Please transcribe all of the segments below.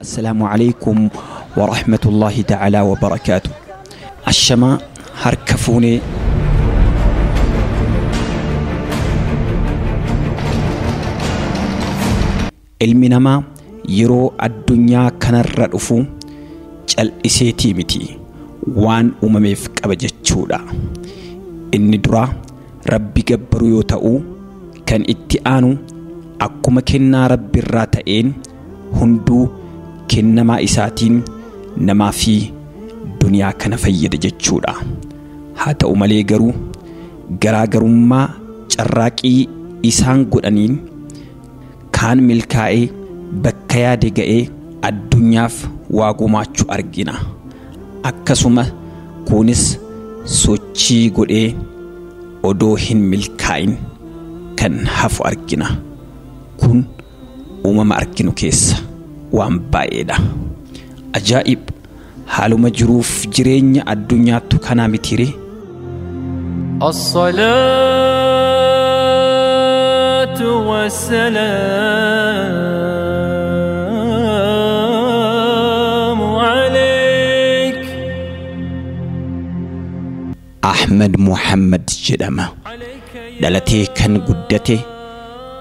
Assalaamu alaikum wa rahmatullahi ta'ala wa barakaatu. Ashamaa harka fuunee. Ilmi namaa yeroo addunyaa kanarra dhufu cal'iseetii miti, waan uumameef qaba jechuudha. Inni duraa Rabbi gabbaruu yoo ta'u, kan itti aanu akkuma kennaa Rabbi irraa ta'een hunduu kennamaa isaatiin namaa fi duniyaa kana fayyada jechuudha. Haa ta'u malee garuu garaagarummaa carraaqii isaan godhaniin kaan milkaa'ee bakka yaade ga'ee addunyaaf waa gumaachuu argina. Akkasuma kunis sochii godhee odoo hin milkaa'in kan hafu argina. Kun uumama arginu keessa waan baay'eedha. Ajaa'ib! Haaluma jiruuf jireenya addunyaattu kanaa mitiire. الصلاة والسلام عليك. Ahmed Muhammad jedhama. Dhalatee kan guddate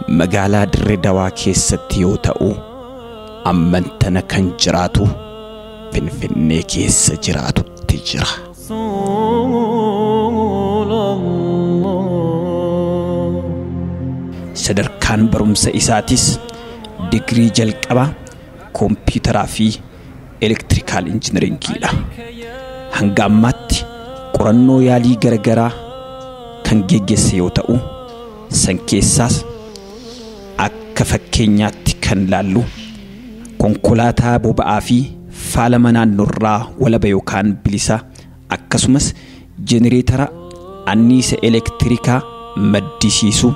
magaalaa Dirree Dawaa keessatti yoo ta'u, ammantana kan jiraatu Finfinnee keessa jiraatutti jira. رسول الله. Sadarkaan barumsa isaatis digirii jalqabaa kompiitaraa fi elektirikaal injinaringiidha. Hanga ammaatti qorannoo yaalii garaagaraa kan geggeesse yoo ta'u, san keessaas akka fakkeenyaatti kan laallu konkolaataa boba'aa fi faalama naannoorraa walaba yookaan bilisa, akkasumas jenereetara anniisa elektirikaa maddisiisu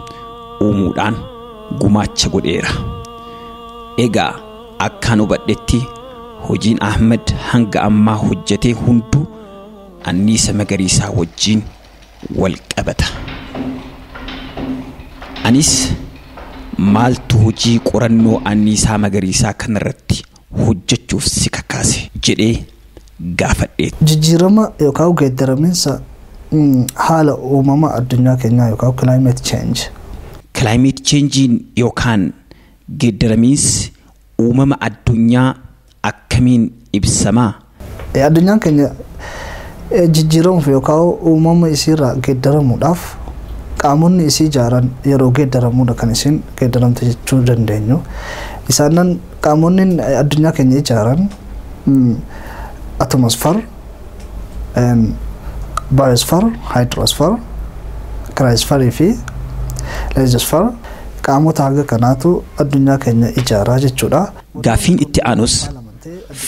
uumuudhaan gumaacha godheera. Egaa akkaan hubadhetti hojiin Ahmed hanga ammaa hojjete hunduu anniisa magariisaa wajjin wal qabata. Anis maaltu hojii qorannoo anniisaa magariisaa kanarratti hojjechuuf si kakaase jedhee gaafadhe. Jijjiirama yookaan geeddaramiinsa haala uumama addunyaa keenyaa yookaan climate change. Climate change'n yookaan geeddaramiinsi uumama addunyaa akkamiin ibsamaa? Addunyaan keenya jijjiiramuuf yookaan uumama isiirraa geeddaramuudhaaf qaamonni isii ijaaran yeroo geeddaramuudha kan isin geeddaramte jechuu dandeenyu. Isaanan qaamonni addunyaa keenya ijaaran atmosphere, biosphere, hydrosphere, cryosphere fi lithosphere qaamota haga kanaatu addunyaa keenya ijaaraa jechuudha. Gaaffiin itti aanus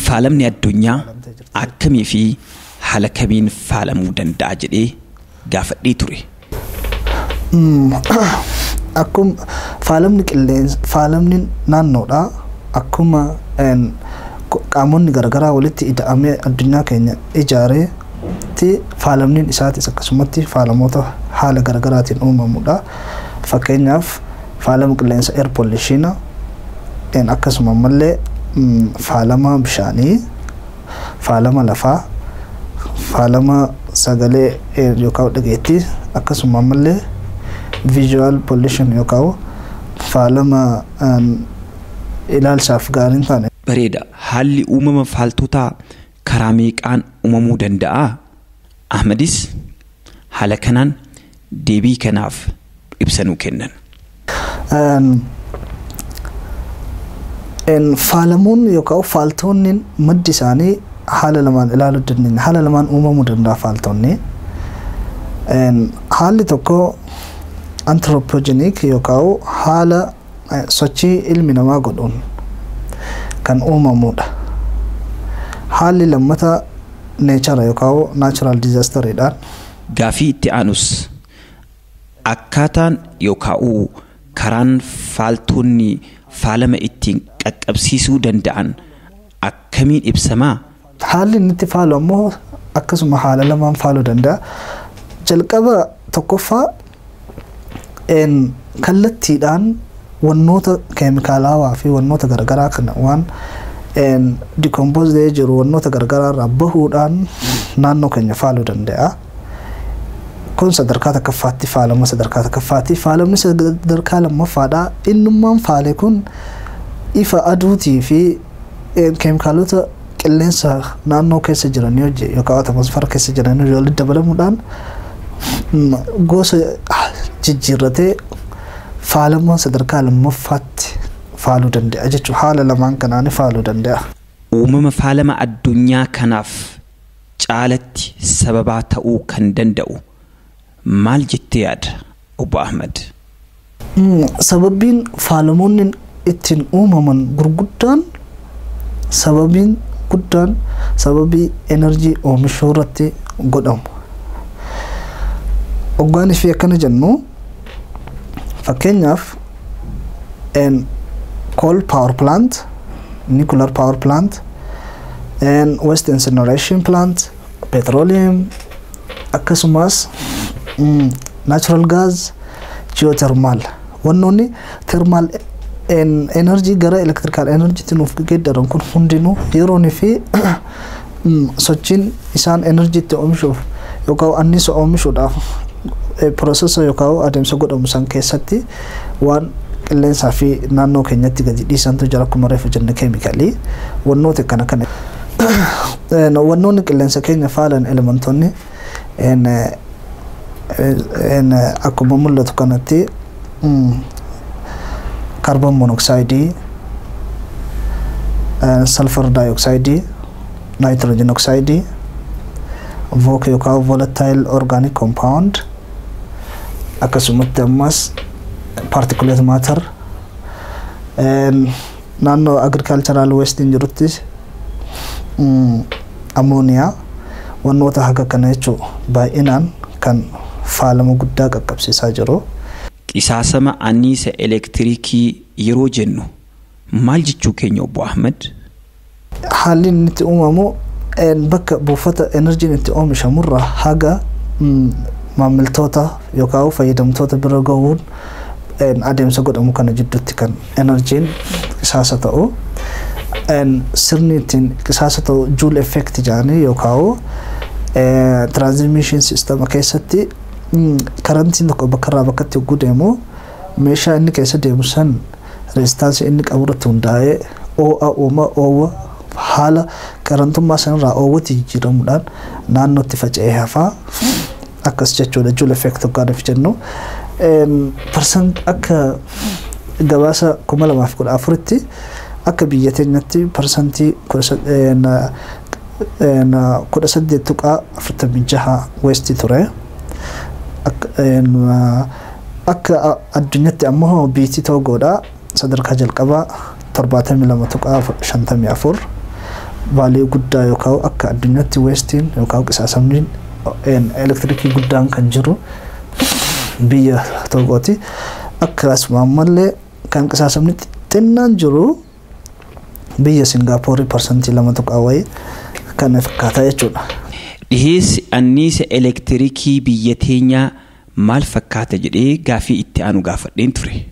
faalamni addunyaa akkamii fi haala kamiin faalamuu danda'a jedhee gaafadhee ture. Akkuma faalamni qilleensa, faalamni naannoodha, akkuma qaamonni garaagaraa walitti ida'amee addunyaa keenya ijaareetti faalamni isaatis akkasumatti faalamoota haala garaagaraatiin uumamudha. Fakkeenyaaf faalama qilleensa air pollution, akkasuma ammallee faalama bishaanii, faalama lafaa, faalama sagalee yookaan dhageettii, akkasuma ammallee visual pollution yookaan faalama ilaalchaaf gaarii hin taane. Bareeda. Haalli uumama faaltotaa karaa meeqaan uumamuu danda'a? Ahmadis haala kanaan deebii kanaaf ibsa nuu kennan. Faalamuun yookaan faaltonni maddi isaanii haala lamaan ilaaluu dandeenya. Haala lamaan uumamuu danda'a faaltonni. Haalli tokko anthropogenic yookaan haala sochii ilmi namaa godhuun kan uumamudha. Haalli lammata nature yookaan natural disasteridhaan. Gaafii itti aanus akkaataan yookaan karaan faaltonni faalama ittiin qaqqabsiisuu danda'an akkamiin ibsamaa? Haalli inni itti faalu ammoo akkasuma haala lamaan faaluu danda'a. Jalqaba tokkoffaa kallattiidhaan wannoota keemikaalawaa fi wannoota garaagaraa kana waan Decompose ta'ee jiru wantoota garagaraa irraa bahuudhaan naannoo keenya faaluu danda'a. Kun sadarkaa takkaffaatti faalama sadarkaa takkaffaatti. Faalamni sadarkaa lammaffaadha. Innummaan faale kun ifa aduutii fi keemikaalota qilleensa naannoo keessa jiranii hojii yookaan atmosfeera keessa jiranii walitti dabalamuudhaan gosa jijjiirratee faalama sadarkaa lammaffaatti faaluu danda'a jechuudha. Haala lamaan kanaan faaluu danda'a. Uumama faalama addunyaa kanaaf caalatti sababaa ta'uu kan danda'u maal jettee yaada Obbo Ahmad? Sababiin faalamoonni ittiin uumaman gurguddaan sababiin guddaan sababii enerjii oomishuu irratti godhamu. Hoggaan fi akkana jennu fakkeenyaaf coal power plant, nuclear power plant, and waste incineration plant, petroleum, akkasumas natural gas, geothermal. Wannoonni thermal energy gara electrical energy nuuf geeddaran kun hundinuu yeroonii fi sochiin isaan energy itti oomishuuf yookaan anniisa oomishuudhaaf processa yookaan adeemsa godhamu san keessatti waan qilleensaa fi naannoo keenyatti gadi dhiisantu jira akkuma reefu jenne keemikaalii wannoota kana kana. Wannoonni qilleensa keenya faalan elementoonni akkuma mul'atu kanatti carbon monoxide, sulfur dioxide, nitrogen oxide, VOC yookaan volatile organic compound, akkasumatti ammas particulate matter, naannoo agricultural waste jirutti ammooniyaa wannoota haga kana jechuun baay'inaan kan faalama guddaa qaqqabsiisaa jiru. Qisaasama anniisa elektiriikii yeroo jennu maal jechuu keenya Obbo Ahmad? Haalli inni itti uumamu bakka buufata enerjiin itti oomishamurraa haga maamiltoota yookaan fayyadamtoota bira gahuun adeemsa godhamu kana jidduutti kan enerjiin qisaasa ta'u. Sirni ittiin qisaasa ta'u Joule effect jedhanii yookaan transmission system keessatti karantiin tokko bakka irraa bakkatti yogguu deemu meeshaa inni keessa deemu san reezistaansii inni qabu irratti hundaa'ee oo'a uuma oowwa haala karantummaa sanarraa oowwatti jijjiiramuudhaan naannootti faca'ee hafaa akkas jechuudha Joule effect hoggaadhaaf jennu. Percent akka gabaasa 2014tti akka biyya teenyatti 18.46% waste ture. Akka addunyaatti ammoo biyyi Togoodha sadarkaa jalqabaa 72.54 baalee guddaa yookaan akka addunyaatti weestiin yookaan qisaasamni elektirikii guddaan kan jiru biyya Togooti. Akkasuma ammallee kan qisaasamni xinnaan jiru biyya Singaaporii 2% wayii kan fakkaata jechuudha. Dhiheessi anniisa elektirikii biyya teenyaa maal fakkaata jedhee gaafii itti aanu gaafadheen ture.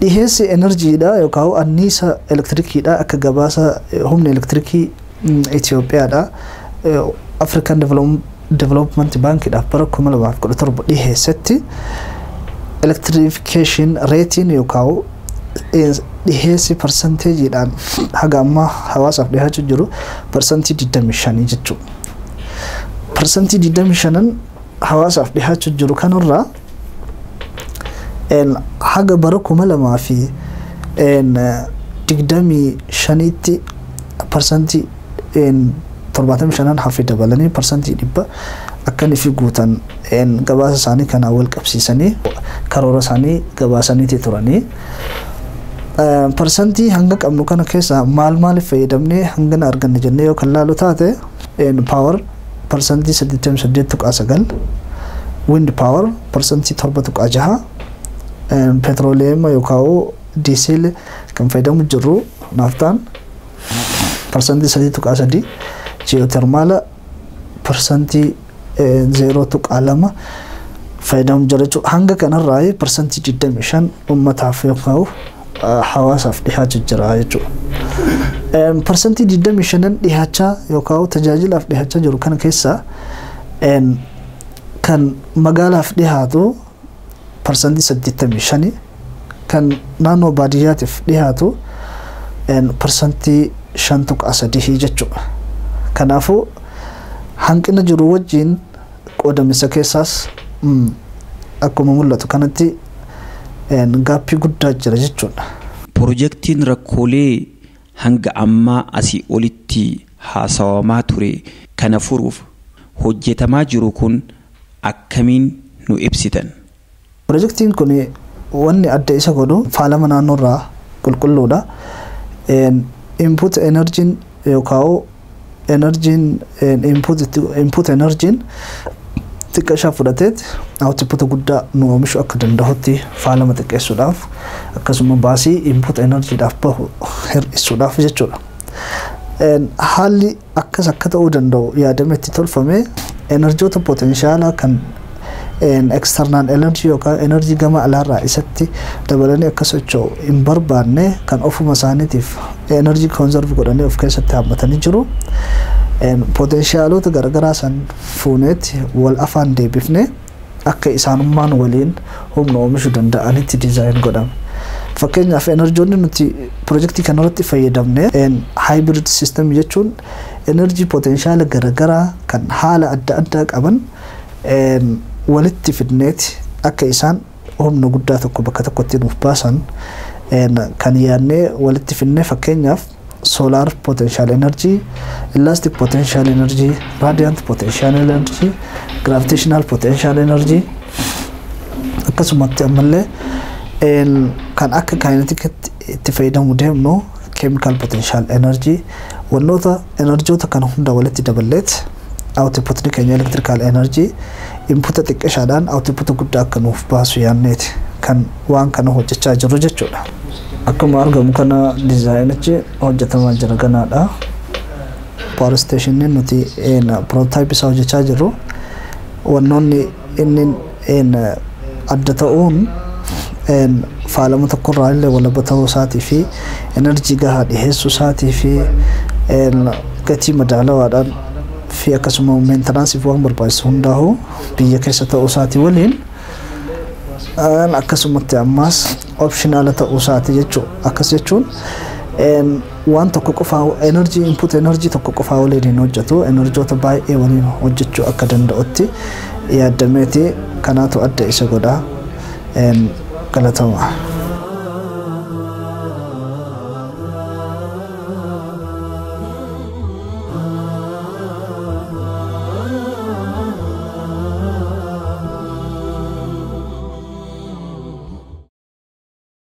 Dhiheessi enerjiidha yookaan anniisa elektirikiidha akka gabaasa humna elektirikii Itoophiyaadha. African Development Baankiidhaaf bara 2017 dhiheessetti electrification rating yookaan dhiheessi parsanteejiidhaan haga ammaa hawaasaaf dhihaachuu jiru 25% jechuudha. 25% hawaasaaf dhihaachuu jiru kanarraa haga bara 2025tti 75% hafe dabalanii 100% akkan ifi guutan gabaasa isaanii kanaan wal qabsiisanii karoora isaanii gabaasaniiti turanii. Parsantii hanga qabnu kana keessa maal maaliif fayyadamnee hangana arganne jennee yoo kan laalu taate power 88.9%, wind power 7.6%, petroleum yookaan diesel kan fayyadamu jirru naaftaan 3.3%, geothermal 0.2% fayyadamu jira jechuudha. Hanga kanarraa 25% uummataaf yookaan hawaasaaf dhihaachuu jira jechuudha. 25% dhihaachaa yookaan tajaajilaaf dhihaachaa jiru kana keessa kan magaalaaf dhihaatu 85%, kan naannoo baadiyyaatiif dhihaatu 5.3% jechuudha. Kanaafuu hanqina jiru wajjin qoodamisa keessaas akkuma mul'atu kanatti gaappii guddaa jira jechuudha. Pirojektiin rakkoolee hanga ammaa asii olitti haasawamaa ture kana furuuf hojjetamaa jiru kun akkamiin nu ibsitan? Pirojektiin kun wanni adda isa godhu faalama naannoorraa qulqulluudha. Input energy yookaan energy input energy xiqqaa isaa fudhateet output guddaa nu oomishu akka danda'utti faalama xiqqeessuudhaaf akkasuma baasii input energyidhaaf bahu hir'isuudhaaf jechuudha. Haalli akkas akka ta'uu danda'u yaadame itti tolfame enerjoota poteenshaalaa kan external energy yookaan energy gama alaarraa isatti dabalanii akka socho'u hin barbaanne kan ofuma isaaniitiif energy conserve godhanii of keessatti hammatanii jiru. Poteenshaalota garaagaraa san fuuneetti wal afaan deebifne akka isaanummaan waliin humna oomishuu danda'anitti design godhame. Fakkeenyaaf enerjoonni nuti pirojektii kanarratti fayyadamne hybrid system jechuun energy potenshaala garaagaraa kan haala adda addaa qaban walitti fidneeti akka isaan humna guddaa tokko bakka tokkotti nuuf baasan kan yaadnee walitti fidnee, fakkeenyaaf solar potential energy, elastic potential energy, radiant potential energy, gravitational potential energy, akkasumatti ammallee kan akka kinetic itti fayyadamu deemnu chemical potential energy, wannoota enerjoota kana hunda walitti daballeet output keenya electrical energy inputa xiqqishaadhaan output guddaa akka nuuf baasu yaadneeti kan waan kana hojjechaa jiru jechuudha. Akkuma argamu kana dizaayinichi hojjetamaa jira ganaadha. Power stationiin nuti prototype isaa hojjechaa jirru wannoonni inni adda ta'uun faalama tokkorraa illee walaba ta'uu isaatii fi enerjii gahaa dhiheessuu isaatii fi gatii madaalawaadhaan fi akkasuma maintenanceiif waan barbaachisu hundaa'u biyya keessa ta'uu isaatii waliin akkasumatti ammaas optional ta'uu isaati jechuudha. Akkas jechuun waan tokko qofaa enerjii input enerjii tokko qofaa waliin hin hojjetu, enerjoota baay'ee waliin hojjechuu akka danda'utti yaadameeti kanaatu adda isa godha. Galatama.